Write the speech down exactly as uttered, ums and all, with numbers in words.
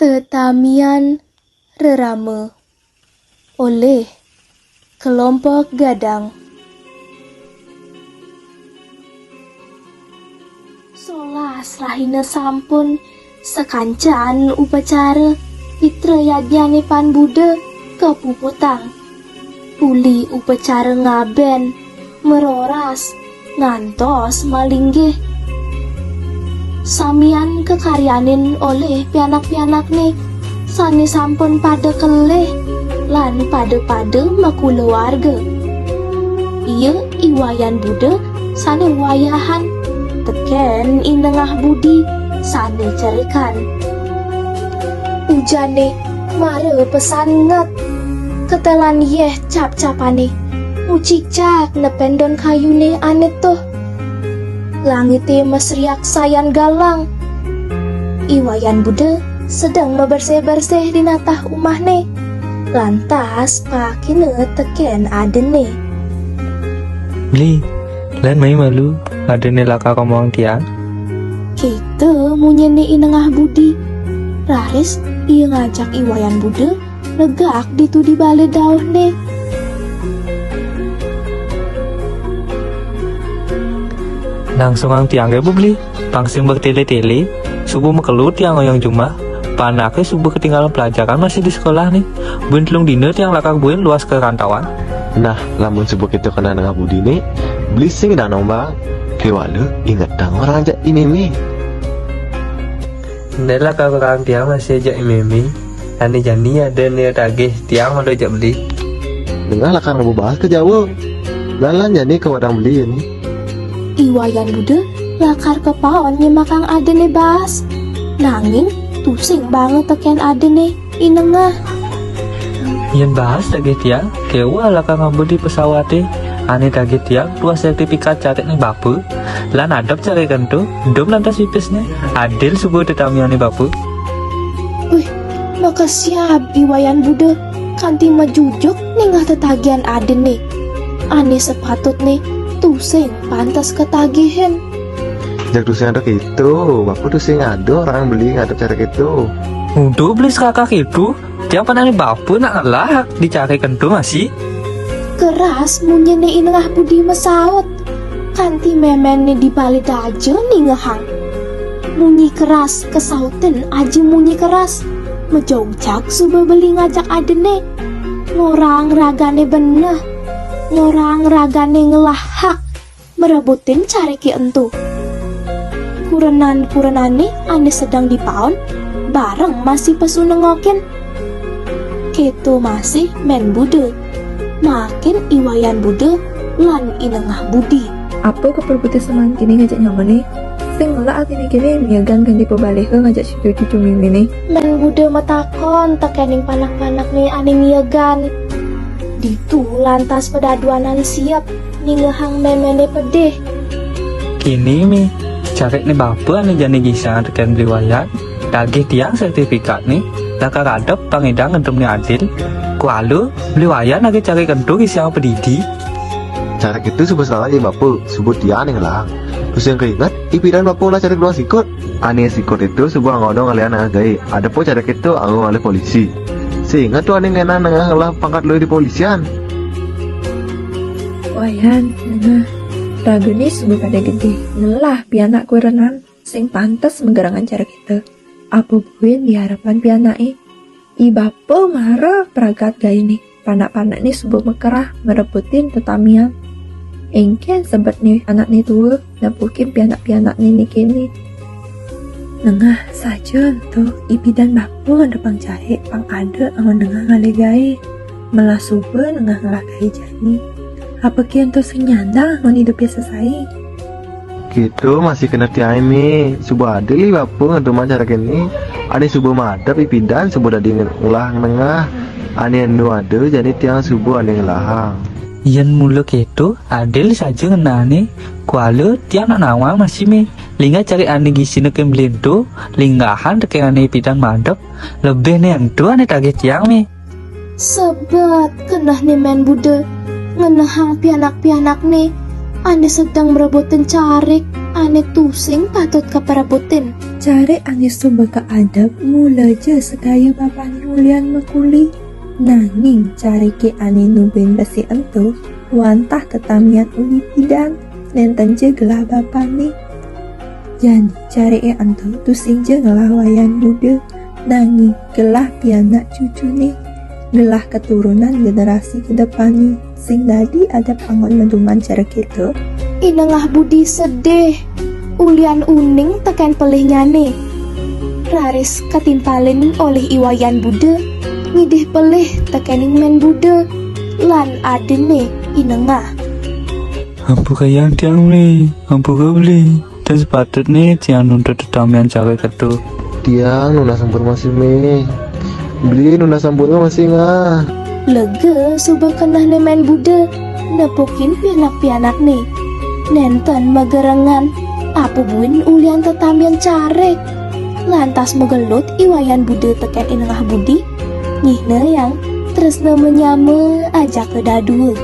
Tetamian Rerama oleh Kelompok Gadang. Solas rahina sampun sakancan upacara pitra yadnyane Pan Buddha kapuputang. Uli upacara ngaben, meroras, ngantos malinggih. Samian kakaryanin olih pianak-pianakne sane sampun pada kelih lan pada-pada makulawarga. Ia I Wayan Buddha sane wayahan teken I Nengah Budi sane cerikan. Ujane mara pesanget, ketelan yeh cap-capane, mucicak nepen don kayune ane tuh. Langite masriak sayan galang. I Wayan Buddha sedeng mabersih-bersih di natah umahne. Lantas pakina teken adene. Beli, lan mai malu, adene lakar ngomong tiang. Kita munyine I Nengah Budi. Raris ia ngajak I Wayan Buddha negak ditu di bale dauhne. Langsungang tiang ke, Bu Beli. Pang sing bertele-tele, suba makelo tiang ngoyong jumah. Panake suba ketinggalan pelajaran masih di sekolah ne. Buin telung dina tiang lakar buin luas ke rantauan. Nah, lamun suba kita kenal Nengah Budi ne, Beli sing dang nombang. Kewala ingetang orang jak I Meme. Enda lakar orang tiang masih jak I Meme. Ane jani adene tagih tiang mula jak Beli. Nengah lakar ngaba baas ke Jawa. Lan-lan jani ke wadang Beli ne. I Wayan Buddha lakar kepaon nyemakang adene baas. Nanging tusing banget teken adene I Nengah. Yen baas tagih tiang, kewala lakar ngaba di pesawate. Ane tagih tiang tuah sertifikat catekne bapa. Lan adep carik ento, dum lantas pipisne. Adil suba tetamiane bapa. Wih, makesiab I Wayan Buddha kanti majujuk ningeh tetagihan adene. Ane sepatutne tusing pantes ketagihin. Jak tusing ada keto, bapa tusing ada orang Beli ngadep cara keto. Udah Beli serakah keto, tiang panane bapa nak ngelah di carik ento masih. Keras munyine I Nengah Budi masaut. Kanti memenne di bale daja ningehang. Munyi keras kasautin aji munyi keras. Majogjag suba Beli ngajak adene. Ngorang ragane beneh. Ngorang ragane ngelahak marebutin carike ento. Kurenan-kurenane ane sedeng dipaon bareng masih pesu nengokin. Keto masih Men Buddha. Makin I Wayan Buddha lan I Nengah Budi. Apa kaperbuti seman kini ngajak nyamane? Sing ngelak atine kini miagan kanti pabaliha ngajak cucu-cucu mimine. Men Buddha matakon tekening panak-panakne ane miagan. Ditu lantas padaduanan siep ningehang memene pedih. Kini, Mi, carikne bapa ane jani gisang teken Beli Wayan, tagih tiang sertifikatne, lakar adep pang idang ngentemne adil. Kuala, Beli Wayan agi carik ento gisang padidi. Carik ento suba salah ya bapa, suba tiang ane ngelahang. Tusing keinget, ipidan bapa ngelah carik dua sikut. Ane sikut ento suba anggon ngalih nengah gae. Adepa carik ento anggon ngalih polisi. Seinget tu ane ngenang nengah ngelah pangkat luih di polisian. Wayan, Nengah, ragane suba pada gede, ngelah pianak kurenan sing pantes magerengan cara kita. Apa buin diarepan pianake? I bapa mara pragat gaene, panak-panakne suba makerah marebutin tetamian. Engken sebetne anakne tua nepukin pianak-pianakne ne kene. Nengah saja ento ipidan bapa ngadepang carik pang ada anggon nengah ngalih gae. Melah suba nengah ngelah gae jani. Apa kento sing nyandang anggon idup biasa sae? Kita masih kena tiang ini. Suba adil i bapa ngeduman cara kene. Ane suba madep ipidan suba dadi ngelah nengah. Ane enu ada jani tiang suba ane ngelahang. Yen mula keto, adil saja ngenane. Kuala tiang nak nawang masih, Mi. Linggah carik ane gisine ke Beli ento, linggahan teken ane ipidan madep, lebih ne ento ane tagih tiang, Mi. Sebet kenehne Men Buddha ngenehang pianak-pianakne. ané sedeng mrebutin carik ané tusing patut kaprebutin. Carik ané suba kaadep mula ja sedaya bapané ulian makuli. Nanging cariké ané nubin besi ento wantah tetamian uli pidan, nénten ja gelah bapané. Jani cariké ento tusing ja ngelah Wayan Buda, nanging gelah pianak cucuné, gelah keturunan generasi kedepané. Sing dadi adep anggon meduman cara kéto. I Nengah Budi sedih, ulian uning tekén pelihnyané. Raris katimpalin olih I Wayan Buda, ngidih pelih tekéning Mén Buda lan adiné I Nengah. Ampurayang tiang, Beli, ampura, Beli. Ten sepatutné tiang nuntut tetamian cara kéto. Tiang nunas ampura masih, Mé. Beli nunas ampura masih, Ngah. Lega suba kenehné Mén Buda nepukin pianak-pianakné. Nénten magerengan apa buin ulian tetamian carik. Lantas magelut I Wayan Buda tekén I Nengah Budi, ngihnayang tresna manyama ajaka dadua.